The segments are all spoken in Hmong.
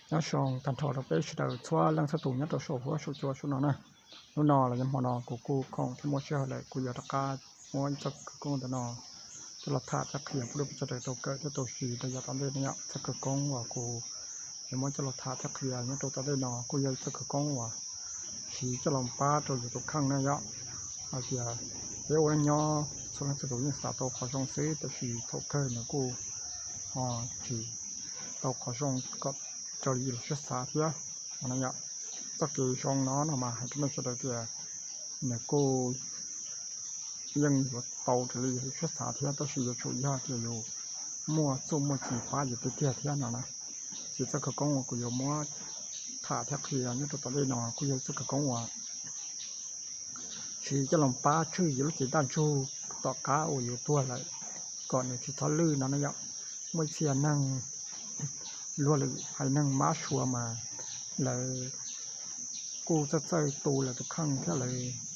Nyob zoo tag nrho rau peb sawv daws txhua leej txhua tus nyob rau saum huab saum cua saum no na. Hnub no los yog hmo no kuv kuj khoom thiab muaj sij hawm lawm, kuv yuav rov qab muab ib txoj khawv koob ntawm no coj los tham thiab qhia pub rau peb sawv daws tau kawm thiab tau siv rau yav tom ntej no yom. Txoj khawv koob uas kuv yuav muab coj los tham thiab qhia nyob rau tom ntej no kuj yog ib txoj khawv koob uas siv coj los pab rau yus tus kheej na yom. Hais tias peb ua neej nyob txhua leej txhua tus yeej xav tau qhov zoo xwb, tab sis thaum kawg nws kuj ho tsis tau qhov zoo kom raws li lub siab xav thiab no yom. Txoj kev zoo no no mas hais rau nej sawv daws tias nws kuj yeej yuav tau raws li lub siab xav thiab, tab sis yuav tsum yog tias yus muaj txuj muaj ci pab yus tiag tiag thiab no na. Ces txoj khawv koob uas kuv yuav muab tham thiab qhia nyob rau tom ntej no kuj yog txoj khawv koob uas siv coj los pab tswj yus lub cev ntaj ntsug tom qab uas yus tuag lawm kom nws tsis txhob lwj no na yom. Muaj ib txhia neeg luag lwm haiv neeg mab sua mas lawv kuj txawj txawj tu lawv tus kheej thiab lawv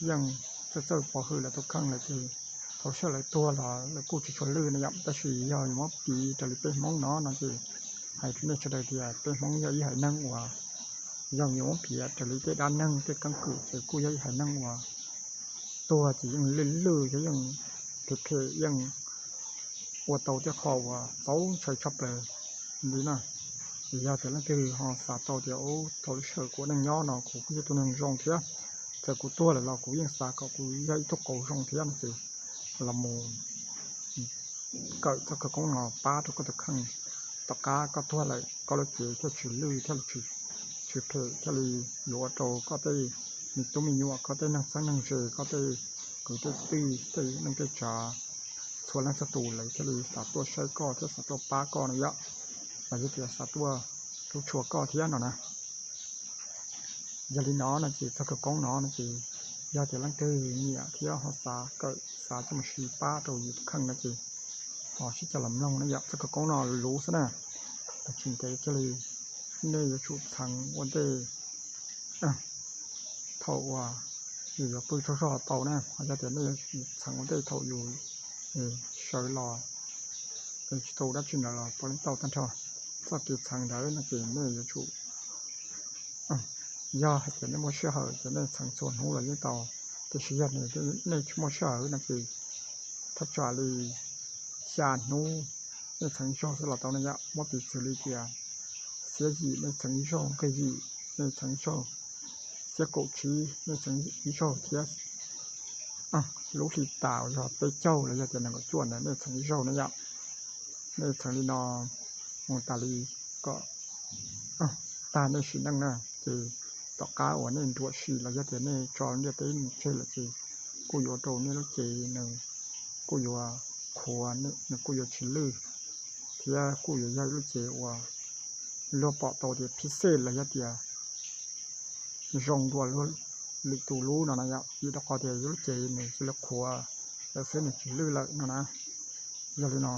yeej txawj txawj pov hwm lawv tus kheej lawm ces thaum sij hawm lawv tuag los lawv kuj tsis tshua lwj na yom. Tab sis yog yuav muab piv raws li peb Hmoob no no ces hais rau nej sawv daws tias peb Hmoob yog ib haiv neeg uas yog yuav muab piav raws li tej dab neeg tej keeb kwm ces kuj yog ib haiv neeg uas tuag ces yeej lwj lwj thiab yeej phem phem, yeej ua tau tej qho uas txaus ntshai tshaj plaws li na. Ces yog tias leej twg ho xav tau tias ub, thaum lub sij hawm kuv ua neej nyob no kuv kuj yog tus neeg zoo thiab, txawm kuv tuag lawm los kuv yeej xav kom kuv yog ib tug qauv zoo thiab no ces los mus kawm txoj khawv koob no pab rau koj tus kheej. Tom qab koj tuag lawm koj lub cev thiaj tsis lwj thiaj li tsis phem thiaj li yuav ua rau koj tej me tub me nyuam, koj tej neeg txheeb neeg ze, koj tej kwv tej tij, tej neej tej tsav, txhua leej txhua tus lawv thiaj li xav tuaj saib koj thiab xav tuaj pab koj no yom, los yog tias xav tuaj rub tshua koj thiab no na. Yog li no no ces txoj khawv koob no no ces yog tias leej twg nyiam thiab ho xav kawm xav coj mus siv pab rau yus tus kheej no ces ho sib coj los mloog na yom. Txoj khawv koob no luv xwb na, tsis ntev thiaj li nej yuav tsum txheev ua ntej thaum uas yus yuav pw tsaug zog tau na, ho yog tias nej yuav txheev ua ntej thaum yus sawv los tsis tau dab tsi ntawd los puav leej tau tag nrho. Txoj kev txheev ntawd no ces nej yuav tsum, yog hais tias nej muaj sij hawm ces nej txheev txhua hnub los yeej tau, tiam sis yog nej tsis muaj sij hawm no ces thaj tsam li xya hnub nej txheev ib zaug xwb los tau na yom. Muab piv txwv li tias xiab yim nej txheev ib zaug, nqig yim nej txheev ib zaug, xiab kaum tsib nej txheev ib zaug thiab lub hli tas uas yog peb caug los yog tias nees nkaum cuaj ntawd nej txheev ib zaug na yom. Nej txheev li no mus tas li kom tag nej sim neej na, ces tom qab uas nej nruam sim los yog tias nej tso ntiaj teb mus tseg lawm ces kuj yuav ua rau nej lub cev nws kuj yuav qhuav, nws kuj yuav tsis lwj, thiab kuj yuav yog ib lub cev uas luag pom tau tias phib xej los yog tias zoo dua lwm tus lub no na yom, vim rau qhov tias yus lub cev nws cia li qhuav lawm xwb nws tsis lwj lawm no na. Yog li no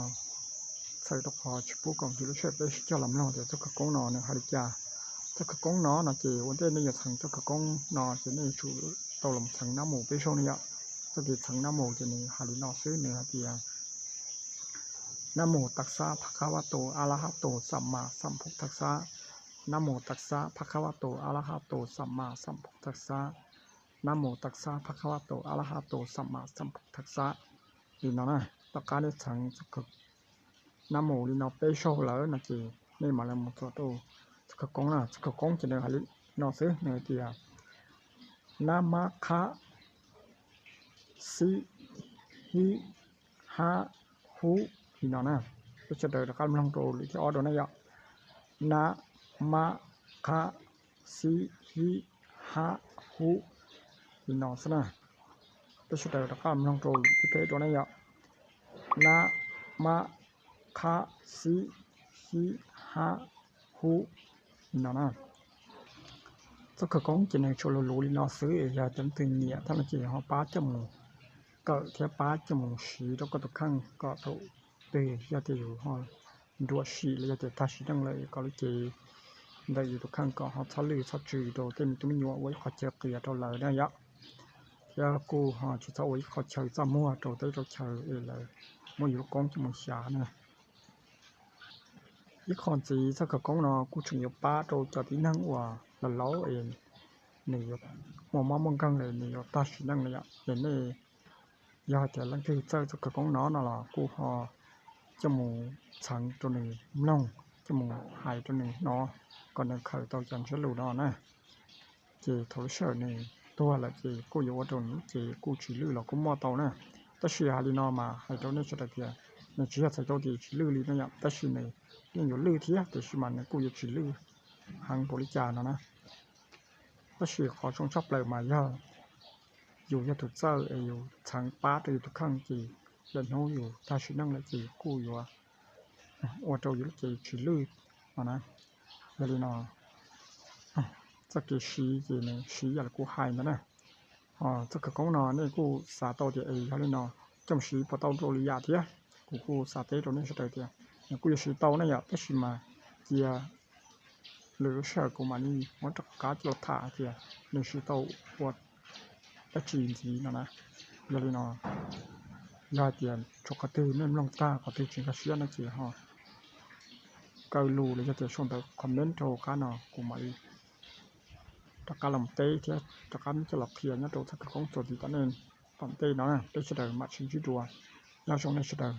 txhawm rau qhov tsis pub kom nkim lub sij hawm peb sib coj los mloog tias txoj khawv koob no nws hais li cas. Txoj khawv koob no no ces ua ntej nej yuav txheev txoj khawv koob no ces nej yuav tsum tau los txheev nab mus peb zaug ne yom. Txoj kev txheev nab mus ces nws hais li no xwb, nws hais tias Namo tassa bhagavato arahato sammāsambuddhassa. Namo tassa bhagavato arahato sammāsambuddhassa. Namo tassa bhagavato arahato sammāsambuddhassa. Li no na, tom qab nej txheev namo li no peb zaug lawm no ces nej mam li mus txog rau txoj khawv koob na. Txoj khawv koob ces nws hais li no xwb, nws hais tias na ma kha si hi ha hu li no na. Peb sawv daws rov qab mloog rau lwm thib ob dua na yom. Na ma kha si hi ha hu li no xwb na. Peb sawv daws rov qab mloog rau lwm thib peb dua na yom. Na ma kha si hi ha hu li no na. Txoj khawv koob ces nws tsuas luv luv li no xwb, yog cov leej twg nyiam thiab no ces ho pab coj mus kawm thiab pab coj mus siv rau koj tus kheej kom thaum twg yog tias yus ho nruam sim los yog tias tag sim neej lawm kom lub cev ntawm yus tus kheej kom ho txhob lwj txhob tsw rau tej me tub me nyuam ua ib qho chaw qias rau lawv na yom. Thiab kuj ho tsis txhob ua ib qho chaw txaj muag rau teb rau chaw es lawv muab yus lub koob coj mus xyav na. Ib qho ntxiv, txoj khawv koob no kuj tseem yuav pab rau cov tib neeg uas laus laus es nws yuav muaj mob muaj nkeeg li, nws yuav tag sim neej li yom. Es nej yog hais tias leej twg txawj txoj khawv koob no no los kuj ho coj mus txheev rau nws mloog, coj mus hais rau nws hnov kom nws khaws tau cov ntsiab lus no na. Ces thaum lub sij hawm nws tuag lawm ces kuj yuav ua rau nws lub cev kuj tsis lwj los kuj muaj tau na. Tab sis hais li no mas hais rau nej sawv daws tias nws tsis yog txhais tau tias tsis lwj li no yom, tab sis nws yeej yuav lwj thiab tiam sis mas nws kuj yuav tsis lwj heev npaum li cas no na. Tab sis qhov zoo tshaj plaws mas yog yus yog tus txawj es yus txheev pab rau yus tus kheej ces lwm hnub yus tag sim neej lawm ces kuj yuav ua rau yus lub cev tsis lwj no na. Yog li no txoj kev siv ces nws siv yam li kuv hais ntawd na. Txoj khawv koob no nej kuj xav tau tias es yog li no coj mus siv puas tau rau lwm yam thiab. Kuv kuj xav teb rau nej sawv daws tias nws kuj yuav siv tau ne yom, tab sis mas cia lwm lub sij hawm kuv mam li muab rov qab coj los tham hais tias nws siv tau ua dab tsi ntxiv no na. Yog li no yog hais tias tshuav qhov twg nej mloog tag qhov twg tsis nkag siab no ces ho kaw lus los yog tias sau ntawv comment rau qab no kuv mam li rov qab los teb thiab rov qab coj los qhia nyob rau txoj khawv koob txuas ntxiv tom ntej no. Peb sawv daws mam sib ntsib dua, nyob zoo nej sawv daws.